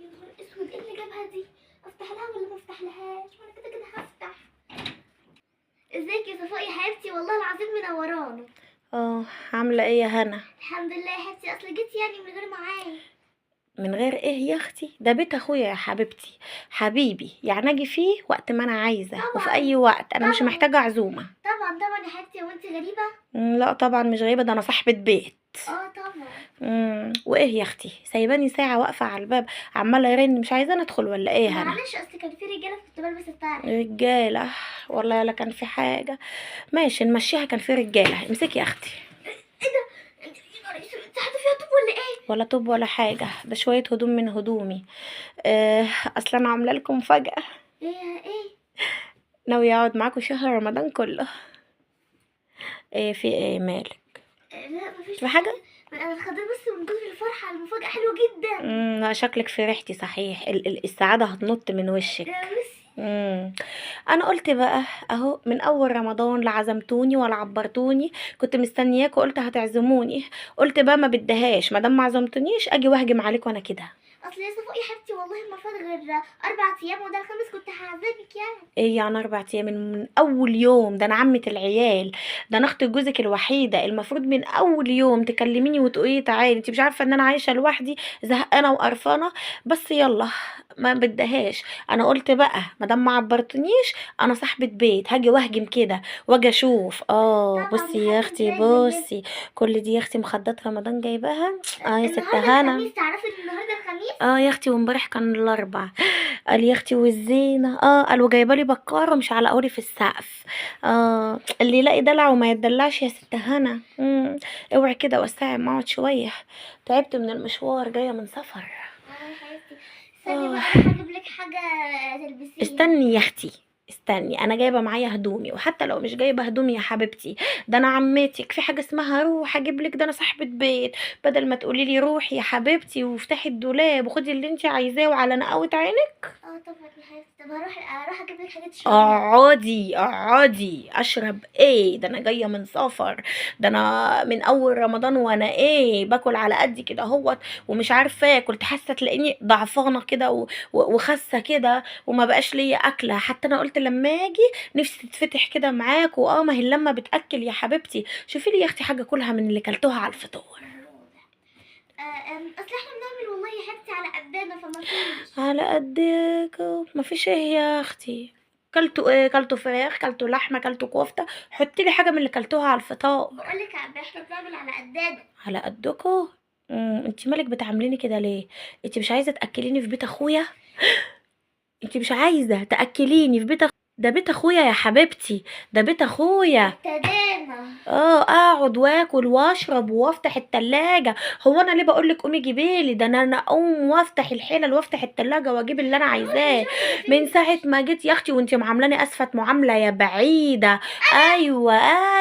يا نهار اسود، ايه اللي جابها دي؟ افتح لها ولا ما افتح لهاش؟ وانا كده كده هفتح. ازيك يا صفاء يا حبيبتي؟ والله العظيم منورانا. اه، عاملة ايه يا هنا؟ الحمد لله يا حبيبتي. اصل جيت يعني من غير معايا. من غير ايه يا اختي؟ ده بيت اخويا يا حبيبتي، حبيبي، يعني اجي فيه وقت ما انا عايزة وفي طبعا اي وقت، انا مش طبعا محتاجة عزومة. طبعا طبعا يا حبيبتي، هو انت غريبة؟ لا طبعا مش غريبة، ده انا صاحبة بيت. اه طبعا. وايه يا اختي سايباني ساعة واقفة على الباب عمالة يرن، مش عايزة ادخل ولا ايه يا هنا؟ معلش، اصل كان في رجاله كنت بلبس الطرح. رجالة؟ والله لا كان في حاجة، ماشي نمشيها، كان في رجالة. امسكي يا اختي. ايه ده؟ انت يا نهار اسود، انت حاطه فيها طوب ولا ايه؟ ولا طوب ولا حاجة، ده شوية هدوم من هدومي. اصل انا عاملة لكم مفاجأة. ايه ايه؟ ناوية اقعد معاكم شهر رمضان كله. ايه في ايه مالك؟ لا مفيش في حاجة؟ انا اتخضيت بس من كتر الفرحة، المفاجأة حلوة جدا. لا شكلك فرحتي صحيح، السعادة هتنط من وشك. لا بصي. انا قلت بقى اهو من اول رمضان لا عزمتوني ولا عبرتوني، كنت مستنياكوا قلت هتعزموني، قلت بقى ما بديهاش ما دام ما عزمتونيش اجي واهجم عليكوا انا كده. اصل يا صفاء يا حبيبتي والله ما فات غير 4 ايام وده الخامس كنت هعزمك يعني. ايه يعني 4 ايام؟ من اول يوم؟ ده انا عمة العيال، ده انا اخت جوزك الوحيدة، المفروض من اول يوم تكلميني وتقولي تعالي. انت مش عارفه ان انا عايشه لوحدي زهقانه وقرفانه، بس يلا ما بديهاش. انا قلت بقى ما دام ما عبرتنيش انا صاحبه بيت هاجي واهجم كده واجي اشوف. طبعا بصي يا يا حبيبتي، انت اختي، زيك زينا. بصي كل دي يا اختي مخدات رمضان جايباها. يا ست النهارده هنا. الخميس، تعرفي ان النهارده الخميس؟ يا اختي وامبارح كان الاربع. قال يا اختي والزينة، قال وجايبه لي بكاره مش على قولي في السقف. اللي يلاقي دلع وما يتدلعش يا ست هنا. اوعي كده وسعي ما اقعد شوية، تعبت من المشوار جاية من سفر. يا حبيبتي استني بقى اروح اجيب لك حاجة تلبسيها. استني يا اختي استني، انا جايبه معايا هدومي، وحتى لو مش جايبه هدومي يا حبيبتي ده انا عمتك، في حاجة اسمها روح اجيب لك، ده انا صاحبه بيت. بدل ما تقولي لي روحي يا حبيبتي وافتحي الدولاب وخدي اللي انت عايزاه وعلى نقاوه عينك. طبعا يا حبيبتي. طب هروح اجيب لك حاجة تشربيها. اقعدي اقعدي، اشرب ايه؟ ده انا جاية من سفر، ده انا من اول رمضان وانا ايه باكل على قد كده اهوت ومش عارفه اكل، حاسه تلاقيني ضعفانه كده وخاسه كده وما بقاش ليا اكله. حتى انا قلت لما اجي نفسي تتفتح كده معاك، ما هي اللمة بتاكل يا حبيبتي. شوفي لي يا اختي حاجة كلها من اللي كلتوها على الفطور. اصل احنا بنعمل والله يا حبيبتي على قدنا فما فيش. على قدك ما فيش ايه يا اختي؟ كلتوا ايه؟ كلتوا فراخ، كلتوا لحمه، كلتوا كفته، حطي لي حاجة من اللي كلتوها على الفطار. بقول لك احنا بنعمل على قدنا. على قدكم؟ انت مالك بتعامليني كده ليه؟ انت مش عايزه تاكليني في بيت اخويا؟ انت مش عايزه تاكليني في بيت ده بيت اخويا يا حبيبتي، ده بيت اخويا. ابتدينا. اقعد واكل واشرب وافتح التلاجة. هو انا ليه بقول لك قومي جيبيلي؟ ده انا اقوم وافتح الحلل وافتح التلاجة واجيب اللي انا عايزاه. من ساعة ما جيت يا اختي وانت معاملاني اسفت معاملة يا بعيدة. ايوه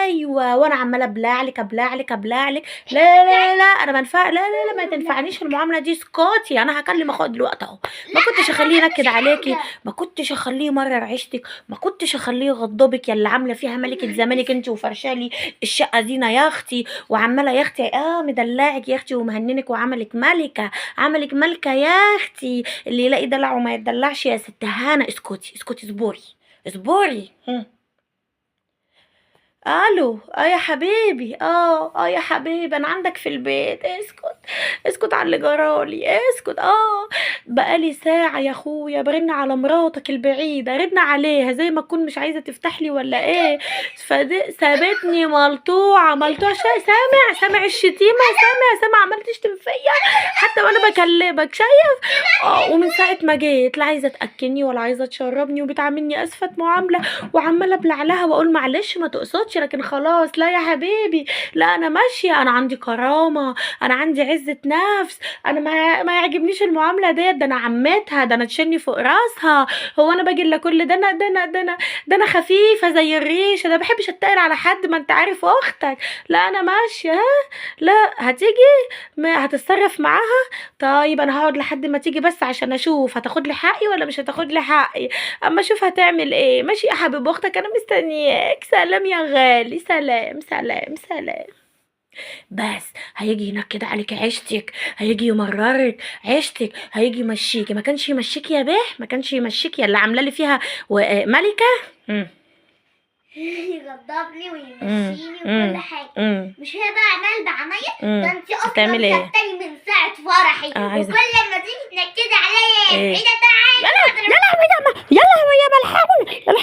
ايوه، وانا عمالة ابلعلك ابلعلك ابلعلك. لا لا لا انا منفع، لا لا لا ما تنفعنيش المعاملة دي. اسكتي، انا هكلم اخويا دلوقتي اهو. ما كنتش اخليه ينكد عليكي، ما كنتش اخليه يمرر عيشتك، ما كنتش اخليه يغضبك يا اللي عامله فيها ملكه زمانك انت وفرشالي الشقة زينة يا اختي، وعماله يا اختي مدلعك يا اختي ومهننك وعملك ملكه، عملك ملكه يا اختي. اللي يلاقي دلع وما يتدلعش يا ست هانا. اسكتي اسكتي، اصبري اصبري. الو، يا حبيبي، يا حبيبي انا عندك في البيت. اسكت اسكت على اللي جرالي، اسكت. بقالي ساعة يا اخويا برن على مراتك البعيدة، رن عليها زي ما تكون مش عايزة تفتح لي ولا ايه. فدي سابتني ملطوعة ملطوعة. سامع سامع الشتيمة، سامع سامع عمال تشتم فيا حتى وانا بكلمك، شايف؟ ومن ساعة ما جيت لا عايزة تأكلني ولا عايزة تشربني، وبتعاملني اسفت معاملة وعمالة ابلع لها واقول معلش ما تقصدش، لكن خلاص لا يا حبيبي لا انا ماشية، انا عندي كرامة، انا عندي عزه نفس، انا ما يعجبنيش المعاملة ديت، ده انا عمتها، ده انا تشني فوق راسها، هو انا باجي الا كل ده؟ انا ده انا ده انا ده انا خفيفة زي الريشة، ده ما بحبش اتقل على حد، ما انت عارف اختك. لا انا ماشية. ها لا هتيجي، ما هتتصرف معاها؟ طيب انا هقعد لحد ما تيجي بس عشان اشوف هتاخد لي حقي ولا مش هتاخد لي حقي، اما اشوف هتعمل ايه. ماشي يا حبيب اختك انا مستنياك. سلام يا غالي، سلام سلام سلام. بس هيجي ينكد عليك عيشتك، هيجي يمررك عيشتك، هيجي يمشيكي. ما كانش يمشيكي يا بيه، ما كانش يمشيكي يا اللي عامله لي فيها ملكه. يغضبني ويمشيني وكل حاجة. مش هي بقى عمال بعمية؟ ده انت اصلا هتعملي ايه؟ كبتاني من ساعة فرحي. عايزة وكل لما تيجي تنكدي عليا يا ايه؟ بعيدة.